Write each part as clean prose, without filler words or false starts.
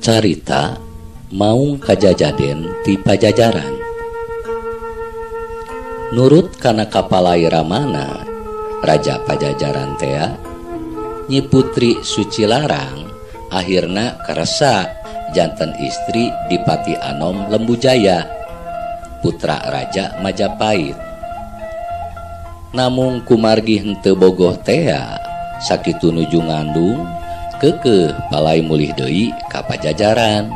Carita Maung Kajajaden ti Pajajaran. Nurut kana kapalai Ramana, Raja Pajajaran tea, Nyi Putri Suci Larang akhirna karesa janten istri Dipati Anom Lembujaya, putra Raja Majapahit. Namung kumargi henteu bogoh tea, sakitu nuju ngandung, keukeuh palai mulih deui ka Pajajaran.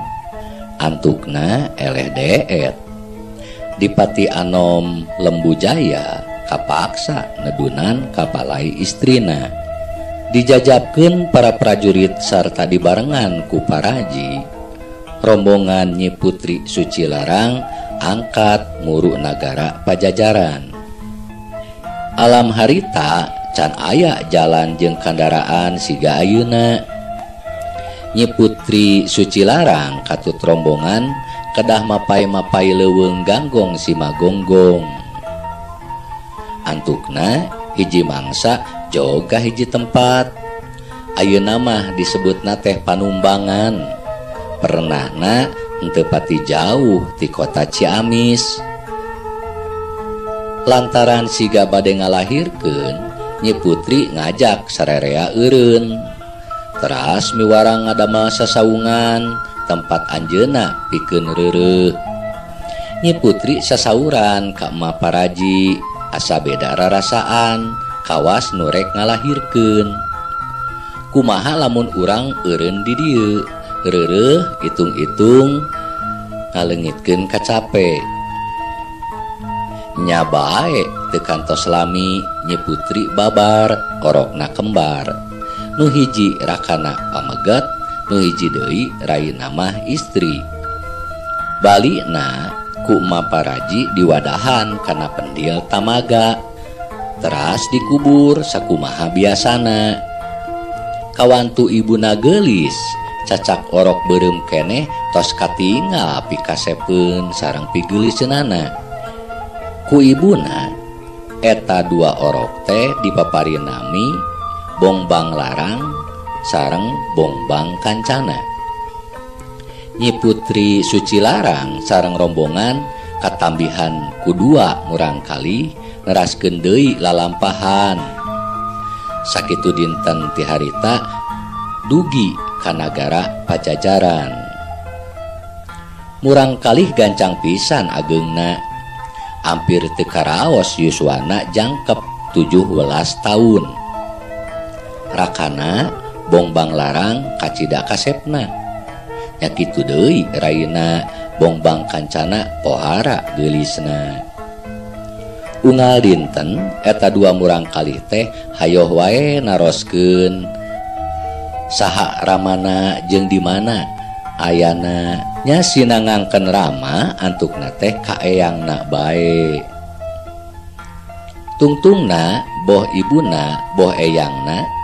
Antukna eleh deet. Dipati Anom Lembujaya kapaksa nedunan kapalai istrina. Dijajabkeun para prajurit sarta dibarengan ku paraji, rombongan Nyi Putri Suci Larang angkat muru nagara Pajajaran. Alam harita can aya jalan jeung kandaraan siga ayeuna. Nyi Putri Suci Larang katut rombongan kedah mapai-mapai leuweung ganggong simagonggong. Antukna hiji mangsa joga hiji tempat. Ayeuna mah disebutna teh Panumbangan. Pernahna henteu pati jauh ti kota Ciamis. Lantaran siga bade ngalahirkeun, Nyi Putri ngajak sarerea eureun. Teras miwarang ngadamel sasaungan tempat anjeunna pikeun reureuh. Nyi Putri sasauran ka Emak Paraji, asa beda rarasaan kawas nu rek ngalahirkeun. Kumaha lamun urang eureun di dieu, reureuh itung-itung ngaleungitkeun kacape. Nya bae teu kantos lami Nyi Putri babar orokna kembar. Nu hiji rakana pamegat, nu hiji deui raina mah istri. Balikna ku Emak Paraji diwadahan kana pendil tamaga, teras dikubur sakumaha biasana. Kawantu ibuna geulis, cacak orok beureum keneh tos katingal pikasepeun sareng pigeuliseunana. Ku ibuna eta dua orok teh dipapari nami Bongbang Larang sareng Bongbang Kancana. Nyi Putri Suci Larang sareng rombongan katambihan ku dua murangkalih neraskeun deui lalampahan. Sakitu dinten ti harita dugi ka nagara Pajajaran. Murangkalih gancang pisan ageungna, ampir teu karaos yuswana jangkep 17 tahun. Rakana Bongbang Larang kacida kasepna. Nya kitu deui raina Bongbang Kancana pohara geulisna. Unggal dinten eta dua murangkalih teh hayoh wae naroskeun saha ramana jeung di mana ayana. Nya sinangangkeun rama antukna teh kaeyangna bae. Tungtungna boh ibuna boh eyangna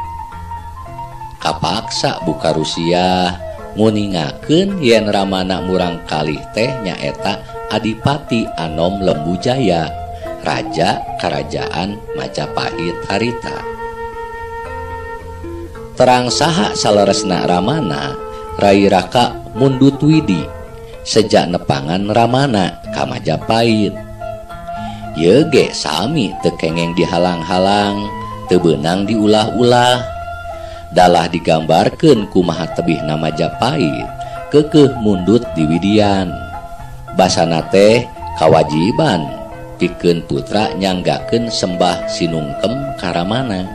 kapaksa buka rusiah nguningakeun yen ramana murangkalih teh nyaeta Adipati Anom Lembujaya, raja kerajaan Majapahit harita. Terang saha saleresna ramana, Rai Raka Mundut Widi sejak nepangan ramana ka Majapahit. Ieu ge sami teu kengeng dihalang-halang, teu beunang diulah-ulah. Dalah digambarkeun kumaha tebihna Majapahit keukeuh mundut di Widian. Basana teh kawajiban pikeun putra nyanggakeun sembah sinungkem karamana.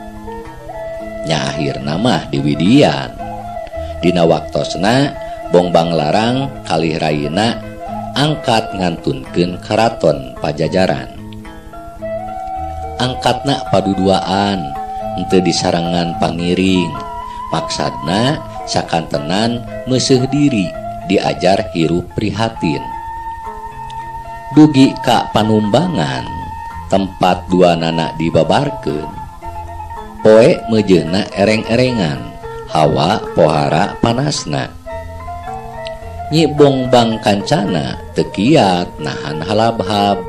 Nya akhirna mah di Widian. Dina waktosna Bongbang Larang kalih raina angkat ngantunkeun karaton Pajajaran. Angkatna paduduaan henteu disarengan pangiring. Maksadna sakantenan meuseuh diri diajar hirup prihatin. Dugi ka Panumbangan tempat dua nana dibabarkeun. Poe meujeuna ereng-erengan, hawa pohara panasna. Nyi Bongbang Kancana teu kiat nahan halabhab.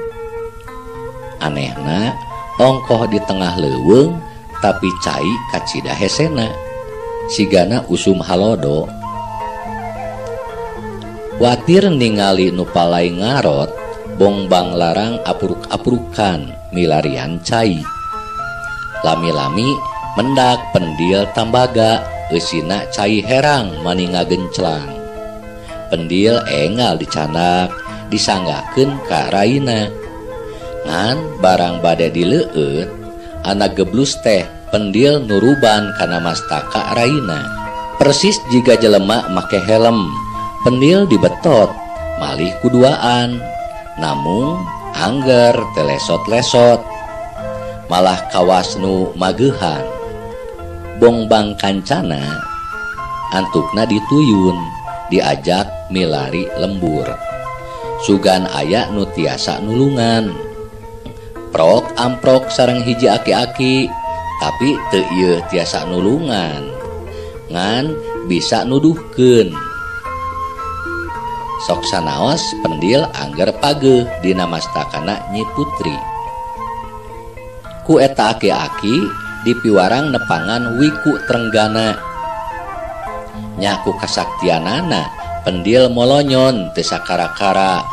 Anehna ongkoh di tengah leuweung tapi cai kacida hesena. Sigana usum halodo. Watir ningali nu palai ngarot, Bongbang Larang apruk-aprukan milarian cai. Lami-lami mendak pendil tambaga eusina cai herang mani ngagenclang. Pendil engal dicanak disanggakeun ka raina. Ngan barang bade dileueut anak geblus teh pendil nuruban kana mastaka raina. Persis jiga jelema make helm, pendil dibetot malih kuduaan. Namung angger telesot-lesot malah kawas nu mageuhan. Bongbang Kancana antukna dituyun diajak milari lembur. Sugan aya nu tiasa nulungan. Prok amprok sareng hiji aki-aki tapi teu ieu tiasa nulungan. Ngan bisa nuduhkeun. Sok sanaos pendil angger pageuh dina mastakana Nyi Putri. Ku eta aki-aki dipiwarang nepangan Wiku Trenggana. Nya ku kasaktianana pendil molonyon teu sakara-kara,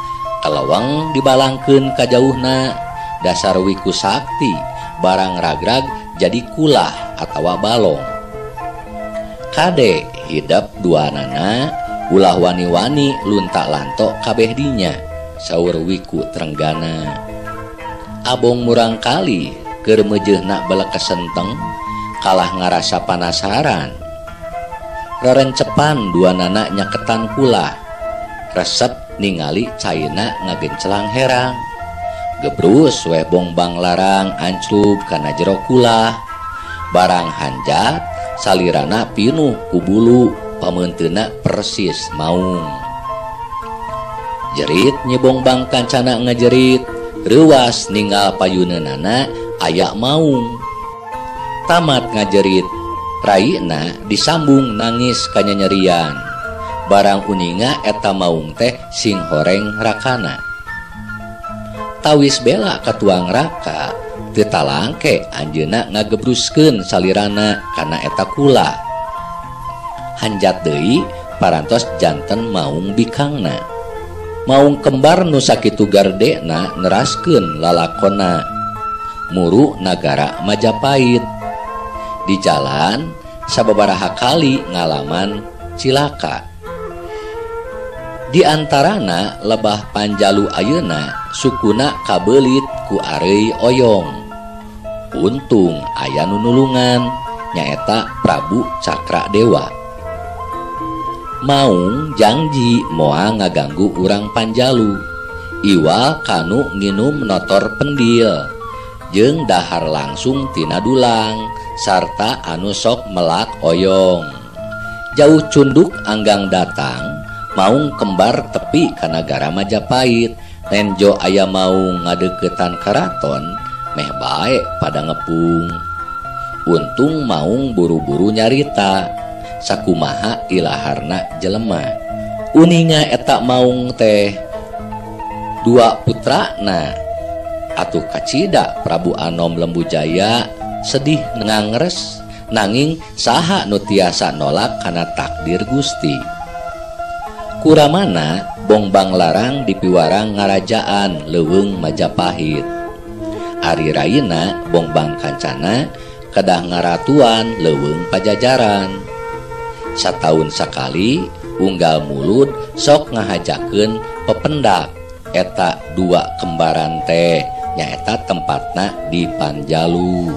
kaleweng dibalangkeun ka jauhna. Dasar Wiku sakti barang ragrag jadi kulah atawa balong. Kade hidep duanana ulah wani-wani luntak lantok kabeh dinya, saur Wiku Trenggana. Abong murang kali keur meujeuhna belekesenteng kalah ngarasa panasaran. Rerencepan duanana nyaketan kulah, resep ningali caina ngagencelang herang. Gebrus weh Bongbang Larang ancrub kana jero kulah. Barang hanjat salirana pinuh ku bulu, pameunteuna persis maung. Jerit Nyi Bongbang Kancana ngajerit, reuwas ninggal payuneunana aya maung. Tamat ngajerit, raina disambung nangis kanyanyerian. Barang uninga eta maung teh sing horeng rakana. Tawis bela katuang raka, teu talangke anjeunna ngagebruskeun salirana kana eta kula. Hanjat deui parantos janten maung bikangna. Maung kembar nu sakitu gardena neraskeun lalakona. Muru nagara Majapahit. Di jalan sababaraha kali ngalaman cilaka. Di antarana lebah Panjalu ayeuna sukuna kabeulit ku areuy oyong. Untung aya nu nulungan nyaeta Prabu Cakradewa. Maung jangji moal ngaganggu urang Panjalu. Iwal kanu nginum notor pendil jeung dahar langsung tina dulang sarta anu sok melak oyong. Jauh cunduk anggang datang maung kembar tepi ka nagara Majapahit. Nenjo aya maung ngadeukeutan karaton meh bae pada ngepung. Untung maung buru-buru nyarita sakumaha ilaharna jelema. Uninga eta maung teh dua putrana. Atuh kacida Prabu Anom Lembu Jaya sedih ngangres, nanging saha nu tiasa nolak kana takdir Gusti. Kuramana Bongbang Larang dipiwarang ngarajaan leuweung Majapahit. Ari raina Bongbang Kancana kedah ngaratuan leuweung Pajajaran. Sataun sakali unggal mulud sok ngahajakeun pependak eta dua kembaran teh nyaeta tempatna di Panjalu.